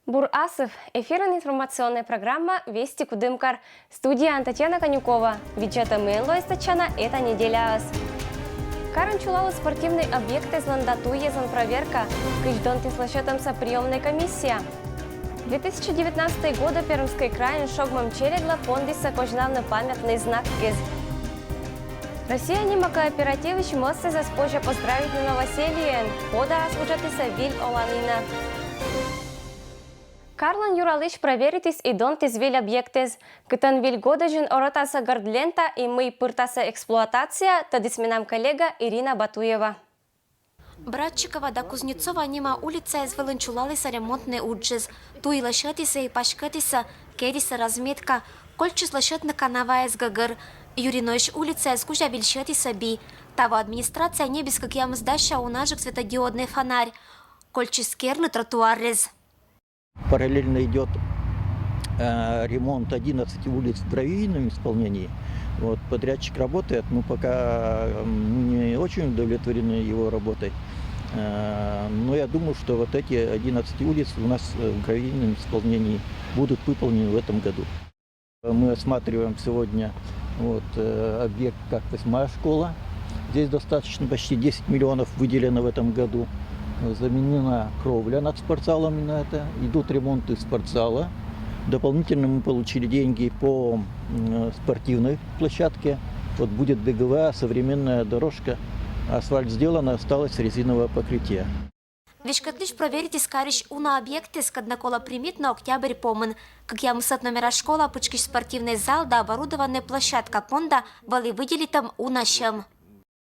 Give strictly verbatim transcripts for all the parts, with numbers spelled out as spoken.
Бур асыв! Эфирын информационная программа «Вести Кудымкар». Студияын Татьяна Конюкова. Видзӧтӧмын лоэз татчана «Эта неделяыс». Карын чулаліс спортивнӧй объектэзлӧн да туйӧзлӧн проверка. Кыдз донтіс лӧсьӧдӧмсӧ приёмнӧй комиссия. Две тысячи девятнадцатӧй годӧ Пермскӧй крайын шогмӧм челядьлы пондісны козьнавны памятнӧй знаккез. Россия нима кооперативысь мӧссӧ позьӧ поздравитны новосельеӧн. Подарас вуджӧдісны виль оланінӧ. Карлӧн юралысь проверитіс и донтіс виль объектэз. Кытӧн виль годӧдзын орӧтасны гӧрд лента и мый пыртасны эксплуатацияӧ, тӧдіс менам коллега Ирина Батуева. Братчикова да Кузнецова нима улицаэз вылын чулалісны ремонтнӧй уджыс. Туй лӧсьӧдісны и паськӧдісны, керисны разметка. Кольччис лӧсьӧдны канаваэз гӧгӧр. Юриноысь улицаэз кузя вильсьӧдісны би. Таво администрация ньӧбис кӧкъямыс дасьӧ унажык светодиоднӧй фонарь. Кольччис керны тротуаррез. Параллельно идёт э, ремонт одиннадцати улиц в гравийном исполнении. Вот, подрядчик работает, мы пока м, не очень удовлетворены его работой. Э, Но я думаю, что вот эти одиннадцать улиц у нас э, в гравийном исполнении будут выполнены в этом году. Мы осматриваем сегодня вот, э, объект как восьмая школа. Здесь достаточно, почти десять миллионов выделено в этом году. Заменена кровля над спортзалом на это. Идут ремонты спортзала. Дополнительно мы получили деньги по м, спортивной площадке. Вот будет беговая современная дорожка. Асфальт сделан, осталось резиновое покрытие. Веськӧдлысь проверитіс карысь уна объектэз, кӧд нӧ колӧ примитны октябрь помын. Кӧкъямысӧд номера школа пытшкысь спортивнӧй зал да оборудованнӧй площадка понда вӧлі выделитӧм уна сьӧм.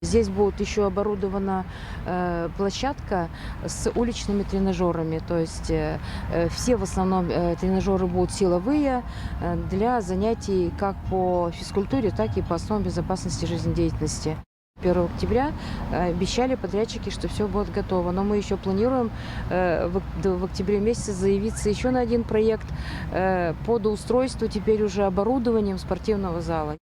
Здесь будет еще оборудована э, площадка с уличными тренажерами. То есть э, э, все в основном э, тренажеры будут силовые э, для занятий как по физкультуре, так и по основам безопасности жизнедеятельности. Первого октября э, обещали подрядчики, что все будет готово. Но мы еще планируем э, в, ок- в октябре месяце заявиться еще на один проект э, по доустройству теперь уже оборудованием спортивного зала.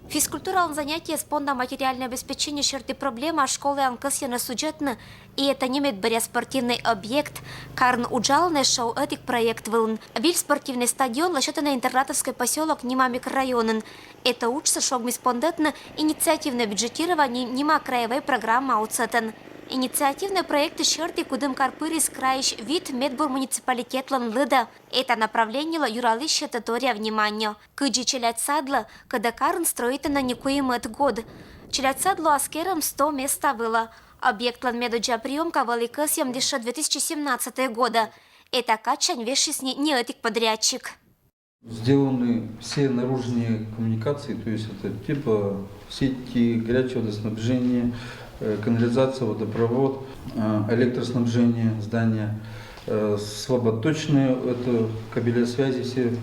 Физкультуралӧн занятиеяс понда материальнӧй обеспечение сьӧрті проблема школаян кӧсйӧны судзӧдны, и это нимед бӧръя спортивнӧй объект. Карын уджалӧны шоу ӧтик проект вылын. Виль спортивнӧй стадион лӧсьӧдӧны Интернатовскӧй посёлок нима микрорайонын. Это уджсӧ шогмис пондӧдны инициативное бюджетирование нима краевӧй программа отсӧтӧн. Инициативнӧй проект сьӧрті Кудымкар пырис крайысь вит медбур муниципалитетлӧн лыдӧ. Это направлениелы юралысьяс торъя внимание. Кыдзи челядь садлы, кӧдӧ карын строитӧны ни куимӧд год. Челядь сад лоас керӧм сто места вылӧ. Объектлӧн медодзза приёмка вӧлі кӧсйӧм дышӧ две тысячи семнадцатӧй годӧ. Это кадсянь вешйис ни ӧтик подрядчик. Сделаны все наружные коммуникации, то есть это типа сети, горячее водоснабжение, э, канализация, водопровод, э, электроснабжение здания, э, слаботочные, это кабеля связи все.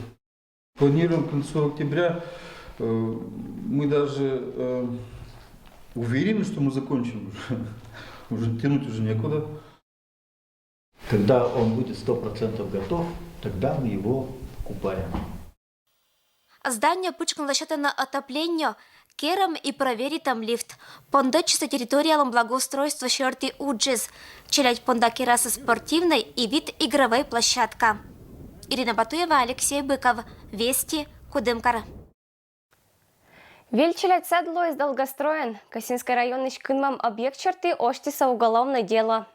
Планируем к концу октября. Э, Мы даже э, уверены, что мы закончим уже. Уже тянуть уже некуда. Когда он будет сто процентов готов, тогда мы его купаем. Здание пытшкын лӧсьӧдӧны отопление, керӧм и проверитӧм лифт. Пондӧдчисны территориялӧн благоустройство сьӧрті уджыс. Челядь понда керасны спортивнӧй и вит игровӧй площадка. Ирина Батуева, Алексей Быков, Вести, Кудымкар. Виль челядь сад лоис Долгостроен. Косинскӧй районысь кынмӧм объект сьӧрті осьтісны уголовнӧй дело.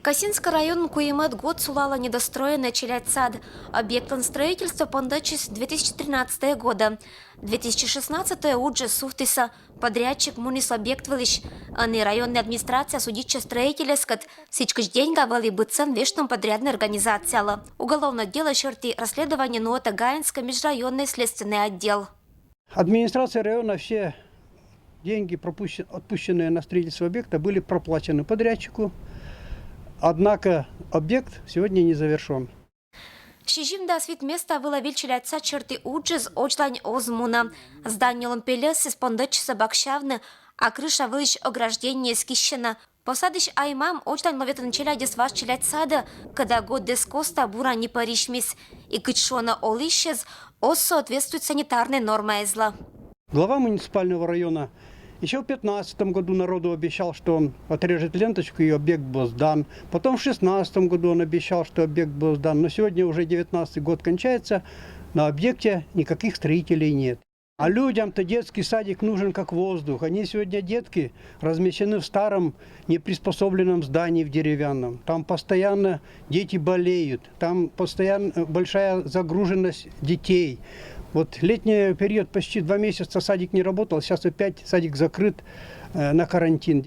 Косинскӧй районын куимӧд год сулалӧ недостроеннӧй челядь сад. Объектлӧн строительство пондӧдчис две тысячи тринадцатӧй годӧ. Две тысячи шестнадцатӧй уджыс сувтісны. Подрядчик муніс объект вылысь. Ӧні районнӧй администрация судитчӧ строителескӧд. Сідзкӧ деньга вӧлі быдсӧн вештӧм подряднӧй организациялы. Уголовнӧй дело сьӧрті расследование нуӧтӧ Гаинскӧй межрайоннӧй следственнӧй отдел. Администрация района все деньги, пропущен- отпущенные на строительство объекта, были проплачены подрядчику. Однако объект сегодня не завершен. Сизимдас вит места вылӧ виль челядь сад сьӧрті уджыс ӧдзлань оз мунӧ. Зданиелӧн пельӧссӧ пондӧдчисны баксявны, а крыша вылысь ограждениеыс киссьӧны. Посадысь ай-мам ӧдзлань ловитӧны челядьӧс важ челядь садӧ, кӧда гӧгдӧс коста бура ни пӧрысьмис. И кыдз шуӧны олысьяс, оз соответствуйт санитарнӧй нормаэзлы. Глава муниципального района Еще в пятнадцатом году народу обещал, что он отрежет ленточку, и объект был сдан. Потом в шестнадцатом году он обещал, что объект был сдан. Но сегодня уже девятнадцатый год кончается, на объекте никаких строителей нет. А людям-то детский садик нужен как воздух. Они сегодня, детки, размещены в старом, неприспособленном здании, в деревянном. Там постоянно дети болеют, там постоянно большая загруженность детей. Вот летний период, почти два месяца садик не работал, сейчас опять садик закрыт э, на карантин.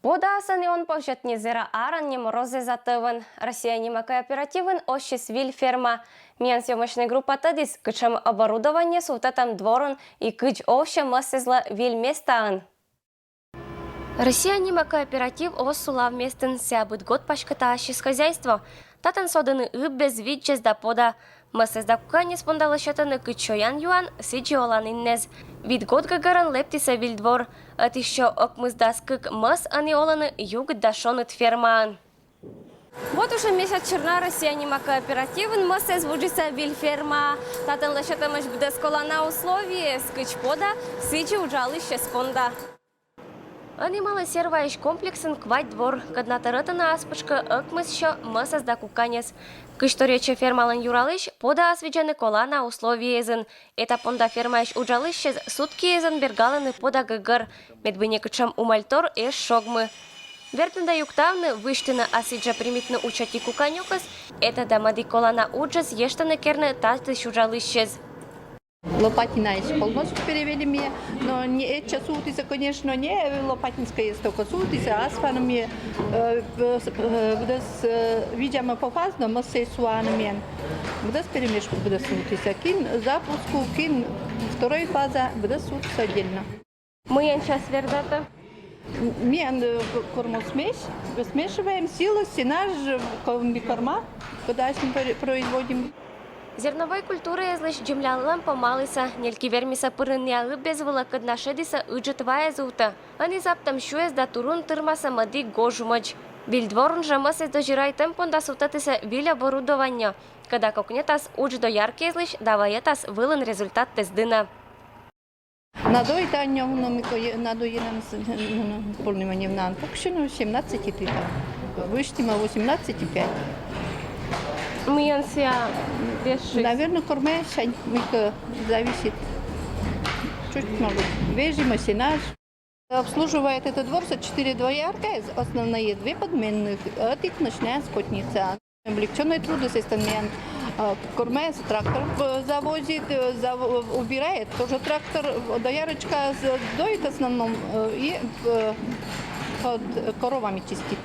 Подаас ӧні он повзьӧдны зэра арын нин морозза тӧвын. «Россия» нима кооперативын ӧсйис виль ферма. Миян съёмочнӧй группа тӧдіс, кутшӧм оборудование сувтӧтӧм дворын и кыдз овсьӧ мӧссӧ вӧлі виль местаын. «Россия» нима кооператив оз сулав местын, сія быд год паськӧ та ассьыс хозяйство. Татӧн содӧны ыббез, видзӧс да пода. Мӧссӧ да куканьӧс понда лӧсьӧдӧны кыдз сёян-юан, сідзи оланіннӧс. Вит год гӧгӧрын лэптісӧ виль двор. Ӧтіссё ӧкмысдас кык мӧс ӧні олӧны югыд да шоныд фермаын. Вот уже месяц черна «Россия» нима кооперативын мӧссӧ вуджисӧ виль ферма. Татӧн лӧсьӧдӧмаӧсь быдӧс колана условиеяс, кыдз пода, сідзи уджалысьӧс понда. Ӧні мӧлӧ серваысь комплексын квайт двор, кӧдна тӧрӧтана ас пытшкӧ ӧкмыссё мӧсӧс да куканьӧс. Кызь торйӧдчӧ фермалӧн юралысь, подаӧс видзӧны колана условиеясын. Эта понда фермаысь уджалысьӧс суткиӧн бергалӧны пода гӧгӧр, медым некутшӧм умӧльтор эз шогмы. Вердны да юктавны, висьтыны, а сідзжӧ примитны учӧти куканьӧкӧс, эта да мӧдік колана уджӧс ештӧнӧ керны татысь уджалысьӧс. Лопатинаысь полностью перевели ми, но не этша сувтісӧ, конечно, не Лопатинскӧйӧс, только сувтісӧ асфальтӧн ми, э, э, быдӧс, э, видзӧма пофазно, мӧссӧ сувтӧны ми. Быдӧс перемешку, быдӧс сувтісӧ. Кин запуску, кин второй фаза, быдӧс сувтісӧ отдельно. Мыйӧн час вердатӧ? Ми ӧні кормосмесь, смешиваем силос, сенаж, комбикорма, когда ми производим. Зерновӧй культураэзлысь землялӧм помалісӧ, нелькивермисӧ пырны ыббез вылӧ, кӧдна шедісӧ ыджыд ваӧс увтӧ. Ӧні заптӧм сюэс да турун тырмасӧ мӧдік гож умӧдз. Виль дворын жӧ мӧссӧ дозирайтӧм понда сувтӧдісӧ виль оборудование. Кӧда кокнетас удж дояркаэзлысь да вайӧтас вылын результаттэс дінӧ. Надоит аньӧ, но ми кое надоело, ну, полный маневнан пуксину семнадцать и три там. Высьтима восемнадцать и пять. Мыйӧн сія вежсис? Наверное, кормаэсянь мыйкӧ зависит. Чуть могут. Вежима сенаж. Обслуживает этот двор со четыре доярка, основные две подменных, а тик ночная скотница. Облегченные труды составляем. Кормается трактор, завозит, убирает тоже трактор, доярочка доит в основном и под коровами чистит.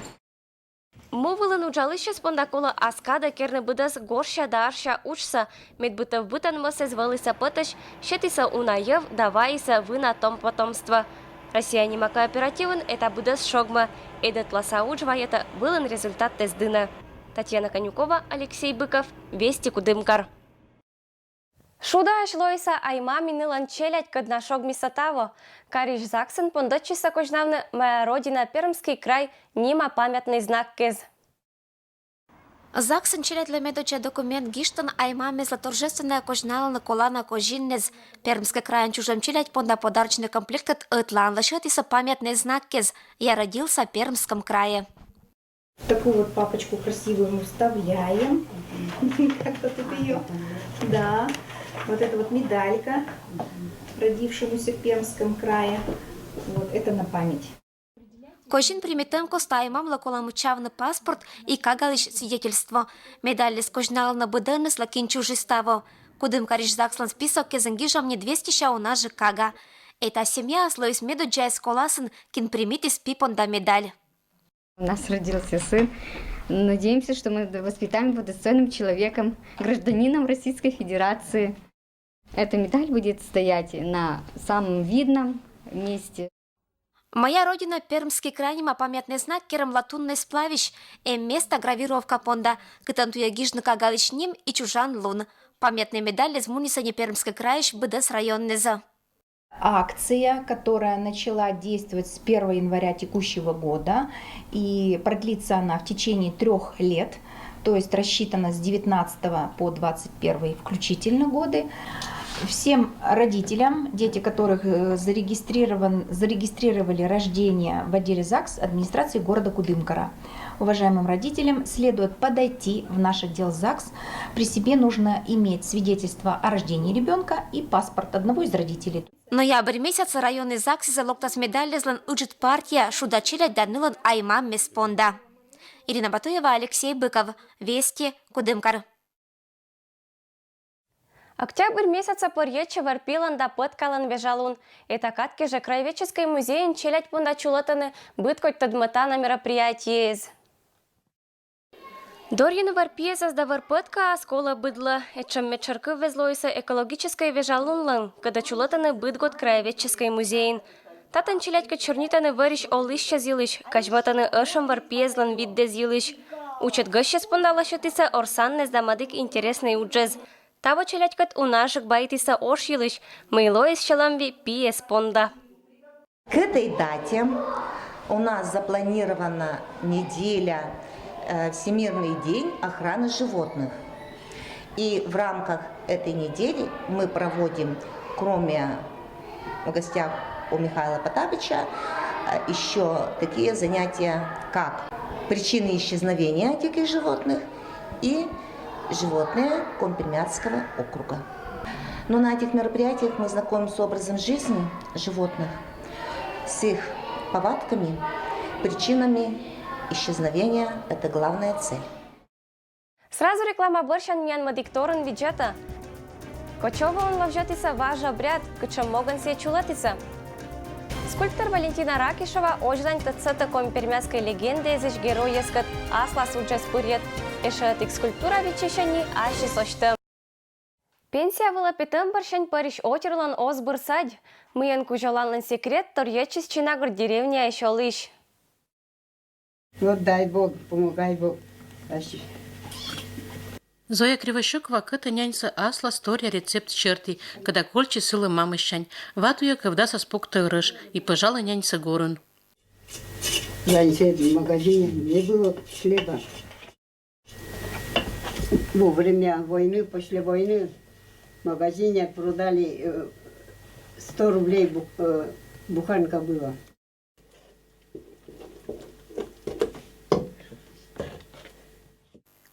Му вылын уджалысьӧс понда колӧ ас кадӧ керны быдӧс гожся да арся уджсӧ, мед быттьӧ быдӧн мӧссӧ вӧлісӧ пӧтӧсь, сетісӧ уна йӧв да вайисӧ вына том потомство. «Россия» нима кооперативын эта быдӧс шогмӧ, ӧд ӧтласа удж вайӧтӧ вылын результаттэс дінӧ. Татьяна Конюкова, Алексей Быков, «Вести», Кудымкар. Шудаӧсь лоиса Ай-Маминлӧн челядь, кӧдна шогмис таво. Карись ЗАГС-ын пондӧдчисӧ козьнавны «Моя Родина, Пермский край» нима памятнӧй знаккез. ЗАГС-ын челядьлы медодза документ гижтӧм Ай-Мамезлы торжественнӧя козьналӧны колана козиннас. Пермскӧй крайын чужӧм челядь понда подарочнӧй комплектыд ӧтлаын лӧсьӧдісӧ памятнӧй знаккез: «Я родился в Пермском крае». Такую вот папочку красивую мы вставляем. Как-то тут ее. Да. Вот это вот медалька родившемуся в Пермском крае. Вот это на память. Козин примитӧм костӧ Ай-Мамлы колӧ мыччавны паспорт и кагалысь свидетельство. Медальлы козьналӧны быдӧныслы, кин чужис таво. Кудымкарысь ЗАГС-лӧн списоккез гижӧма двести сё уна жӧ кага. Эта семьяыс лоис медодзаяс коласын, кин примитіс пи понда медаль. У нас родился сын. Надеемся, что мы воспитаем его достойным человеком, гражданином Российской Федерации. Эта медаль будет стоять на самом видном месте. «Моя Родина, Пермский край» нима памятнӧй знак керӧма латуннӧй сплавысь, эм места гравировка понда, кытӧн туйӧ гижны кагалысь ним и чужан лун. Памятнӧй медальыс мунісӧ Пермскӧй крайысь быдӧс районнас. Акция, которая начала действовать с первого января текущего года, и продлится она в течение трех лет, то есть рассчитана с девятнадцатого по двадцать первый включительно годы. Всем родителям, дети которых э, зарегистрирован, зарегистрировали рождение в отделе ЗАГС администрации города Кудымкара. Уважаемым родителям следует подойти в наш отдел ЗАГС. При себе нужно иметь свидетельство о рождении ребенка и паспорт одного из родителей. Ноябрь месяц районный ЗАГС локтас медальлезлӧн ыджыд партия шуда челядь да нылӧн ай-маммес понда. Ирина Батуева, Алексей Быков, Вести, Кудымкар. Октябрь месяца пӧрйӧдчӧ вӧр-пиелӧн да пӧткалӧн вежалун. Эта кад кежӧ краеведческӧй музейын челядь понда чулӧтӧны быд кодь тӧдмӧдана мероприятиеяс. Дорйыны вӧр-пиесӧс да вӧр-пӧткаӧс колӧ быдлӧ. Этшӧм медшӧр кыв эз лоисӧ экологическӧй вежалунлӧн, кодӧс чулӧтӧны быд год краеведческӧй музейын. Татӧн челядькӧд сёрнитӧны вӧрысь олысьяс йылысь, казьмӧтӧны ӧшӧм вӧр-пиезлӧн виддэс йылысь. Учӧт гӧсьтъяс понда лӧсьӧдісны орсаннэс да мӧдык интереснӧй уджӧс. Таво челядькӧд унаджык байтісны ош йылысь, мый лоис сьӧлӧмви пиес понда. К этой дате у нас запланирована неделя, э, Всемирный день охраны животных. И в рамках этой недели мы проводим, кроме «В гостях у Михаила Потапыча», э, еще такие занятия, как причины исчезновения диких животных и животные Коми-Пермяцкого округа. Но на этих мероприятиях мы знакомим с образом жизни животных, с их повадками, причинами исчезновения. Это главная цель. Сразу реклама бӧрсянь миян мӧдык торйӧн видзӧтӧй. Кочовоын ловзьӧдісны важ обряд, кутшӧм могӧн сійӧс чулӧдісны. Скульптор Валентина Ракишева озьнань тӧдсӧдтӧ коми-пермяцкӧй легендаэзлысь геройяскӧд, аслас уджӧс пырйӧд. Эшшӧ ӧтик скульптура виччысьӧ нин ассьыс осьтӧм. Пенсия вылӧ петӧм бӧрсянь пӧрысь отирлӧн оз бырсьӧдь. Мыйӧн кузь оланлӧн секрет торйӧдчис Чинагорт деревняысь олысь. Вот дай Бог, помогай Бог. Зоя Кривощёкова кӧтӧ няньсӧ аслас торъя рецепт серти, кӧда кольччис сылы мамыссянь. Ва туйӧ кӧвдасас пуктӧ ӧрӧш и пӧжалӧ няньсӧ горын. Раньше в магазине не было хлеба. Во время войны, после войны в магазине продали, э, сто рублей бу-, э, буханка была.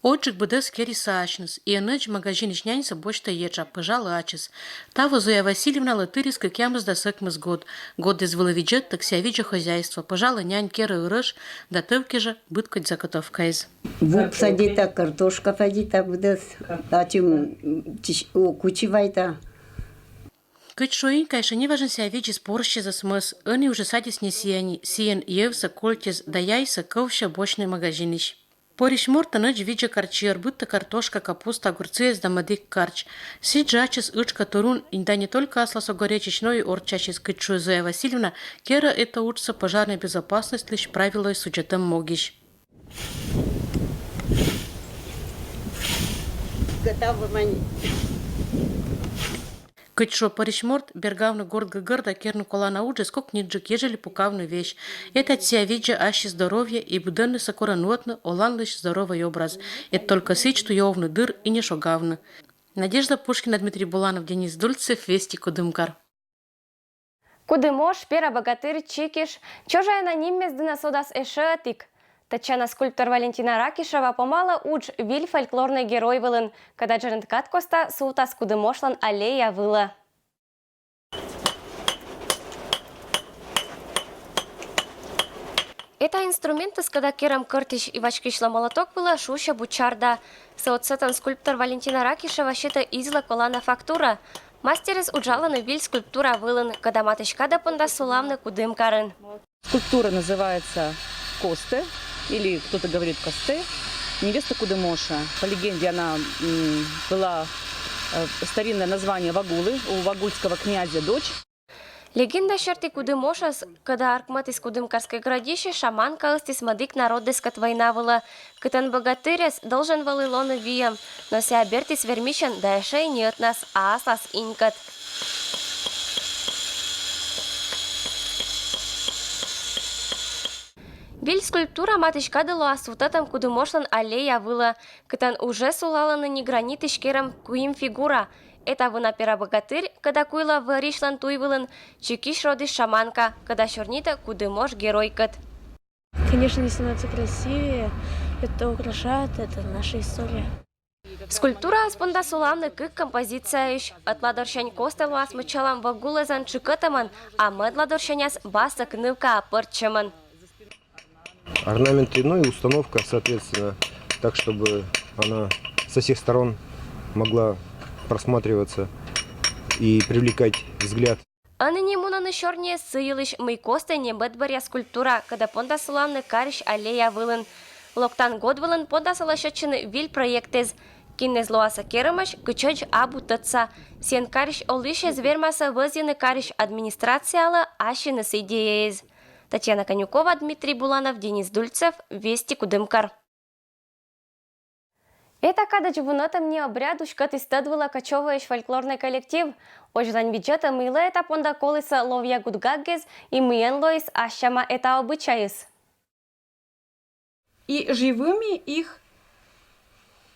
Отджык быдӧс керисӧ асьныс, и ӧнӧдз магазинысь няньсӧ босьтӧ еджа, пӧжалӧ ачыс. Таво Зоя Васильевналы тырис кӧкъямысдас ӧкмыс год. Годдэс вылӧ видзӧдтӧг сійӧ видзӧ хозяйство, пӧжалӧ нянь, керӧ ӧрӧш да тӧв кежӧ быд кодь заготовкаэз. Вук садита, картошка садита быдӧс, ачым, м, чись-, о, кучи вайта. Кыдз шуӧ инькаысь, неважӧн сійӧ видзис порсьӧзӧс мӧс, ӧні уже садис не сійӧ ни, сійӧн йӧвсӧ, кольтъяс да яйсӧ кӧвсьӧ босьтны магазинысь. Порись морт ӧнӧдз видзӧ карчиӧр, быдтӧ картошка, капуста, огурцыяс да мӧдык карч. Сідзжӧ ачыс ытшкӧ турун, и да не только аслас огӧречысь, но и орччасьыс, кыдз шуӧ Зоя Васильевна, керӧ этӧ уджсӧ пожарнӧй безопасностьлысь правилӧяс судзӧдӧм могысь. Готовы мани. Кыдз шуӧ порись морт, бергавны горт гӧгӧр да керны колана уджыс кокниджык, ежели пукавны весь. Этӧдз сійӧ видзӧ ассьыс здоровье и быдӧннысӧ корӧ нуӧдны оланлысь здоровӧй образ. Эд только сідз туйӧ овны дыр и не шогавны. Надежда Пушкина, Дмитрий Буланов, Денис Дульцев, Вести, Кудымкар. Кудымош, Пера богатырь, Чикиш, чужайӧн ниммес дінӧ содас эшшӧ ӧтик. Татьяна скульптор Валентина Ракишева помалӧ удж виль фольклорнӧй герой вылын, кодъяс дженьыд кад коста сувтас Кудымошлӧн аллея вылӧ. Эта инструментыс, кода керӧм кӧртысь и вачкысьлӧ молоток вылӧ, шусьӧ бучарда. Сійӧс отсӧгӧн скульптор Валентина Ракишева сетӧ излӧ колана фактура. Мастеръяс уджалӧны виль скульптура вылын, кода матысь кадӧ понда сулавны Кудымкарын. Скульптура называется Косте, или кто-то говорит Косте, невеста Кудымоша. По легенде, она, м, была, э, старинное название Вагулы, у вагульского князя дочь. Легенда серти Кудымошӧс, кода артмӧдіс Кудымкарскӧй городище, шаманка ыстіс мӧдык народыскӧд война вылӧ, кытӧн богатыръяс должен вӧлі лоны виӧм, но сійӧ бертіс вермысьӧн да эшӧ и ньӧтнас аслас инькӧд. Виль скульптура матысь кадӧ лоас сувтӧдтӧм Кудымошлӧн аллея вылӧ, кытӧн уже сулалӧны ни гранитысь керӧм куим фигура. Эта вына пера богатырь, кӧда куйлӧ вӧрисьлӧн туй вылын, чикысь родіс шаманка, кӧда сёрнитӧ кудымож геройкӧд. Конечно, они становятся красивее. Это украшает, это наша история. Скульптураыс понда сулавны кык композицияысь. Ӧтладорсянь костӧ лоас мыччалӧм во гулӧзан тшыкӧтӧмӧн, а мӧдладорсяняс басӧк нывкаа пӧрччӧмӧн. Орнаменты, ну и установка, соответственно, так, чтобы она со всех сторон могла просматриваться и привлекать взгляд. Ӧні нин мунӧны сёрниӧ сы йылысь, мый костӧ небӧтбӧръя скульптура, кӧдӧ понда сулавны карысь аллея вылын. Локтан год вылын пондасӧ лӧсьӧдчыны виль проектэз. Киннэз лоасӧ керӧмӧсь, кытчӧдз абу тӧдса. Сійӧн карысь олысьӧс вермасӧ вӧзйыны карысь администрациялы ассьыныс идеяэз. Татьяна Конюкова, Дмитрий Буланов, Денис Дульцев, Вести, Кудымкар. Эта кадӧдз вунӧтӧмни обряд уськӧдіс тӧд вылӧ Кочовоысь фольклорнӧй коллектив. Озьлань видзӧтӧ, мыйла эта понда колісӧ ловъя гутгаггез и мыйӧн лоис ассяма эта обычайыс. И живыми их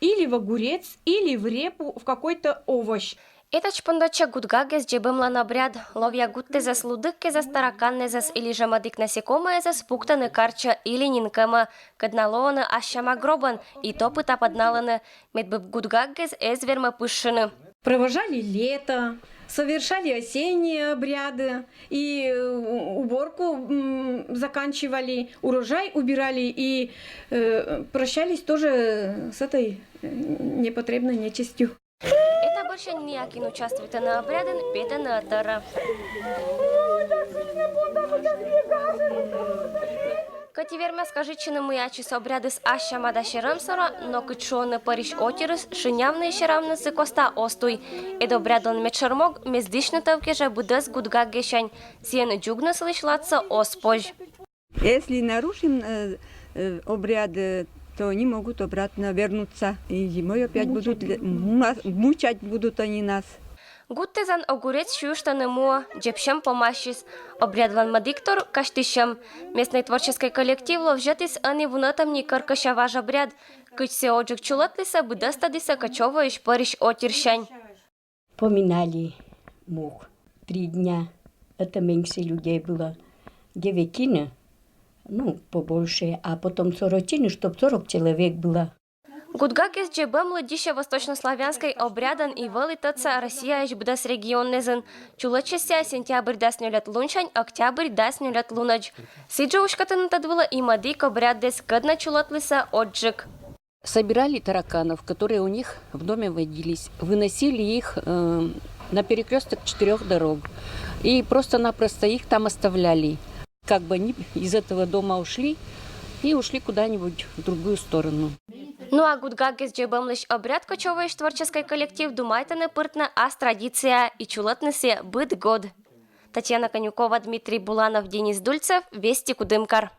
или в огурец, или в репу, в какой-то овощ. Этадз пондӧдчӧ гутгаггез дзебӧмлӧн обряд. Ловъя гуттезӧс, лудыгкезӧс, тараканнезӧс или жӧ мӧдік насекомӧезӧс пуктӧны карчӧ или нин кӧмӧ, кӧд на лоӧны ассяма гробӧн, и топыта пӧдналӧны, медбыб гутгаггез эз вермӧ пышшыны. Провожали лето, совершали осенние обряды и э, уборку м, заканчивали, урожай убирали и э, прощались тоже с этой э, непотребной нечистью. Эта бӧрсянь миякин участвуйтӧны обрядын, петӧны ӧтарӧ. Кӧть и вермас кажитчыны, мый ачыс обрядыс ассяма да серӧм сорӧ, но кыдз шуӧны, пӧрысь отирыс шынявны и серавны сы коста оз туй. Эд обрядлӧн медшӧр мог — мездысьны тӧв кежӧ быдӧс гутгаггесянь. Сійӧн дзугны сылысь ладсӧ оз позь. Если нарушим э, э, обряд, э, то они могут обратно вернуться. И зимой опять будут, ле- муна- мучать будут они нас. Гуттезан огурец сюйыштӧны муӧ, дзебсьӧм помасис. Обрядлӧн мӧдіктор казьтысьӧм. Местнӧй творческӧй коллектив ловзьӧдіс ӧні вунӧтӧмни кӧркӧся важ обряд. Кыдз сійӧ оджык чулӧтлісӧ, быдӧс тӧдісӧ Кочовоысь пӧрысь отирсянь. Поминали мух три дня. Это меньше людей было. Девятины, ну, побольше, а потом сорочины, чтоб сорок человек было. Гутгаггез дзебӧм лыддьыссьӧ восточнославянскӧй обрядӧн и вӧлі тӧдса Россияысь быдӧс регионнэзын. Чулӧдчис сійӧ сентябрь дас нёльӧд лунсянь октябрь дас нёльӧд лунӧдз. Сідзжӧ уськӧдтӧны тӧд вылӧ и мӧдік обряддэс, кӧднӧ чулӧтлісӧ оджык. Собирали тараканов, которые у них в доме водились, выносили их э, на перекресток четырех дорог и просто-напросто их там оставляли. Как бы они из этого дома ушли и ушли куда-нибудь в другую сторону. Ну а гутгаггез дзебӧмлысь обряд Кочовоысь творческӧй коллектив думайтӧны пыртны ас традицияӧ и чулӧтны сійӧ быд год. Татьяна Конюкова, Дмитрий Буланов, Денис Дульцев, Вести, Кудымкар.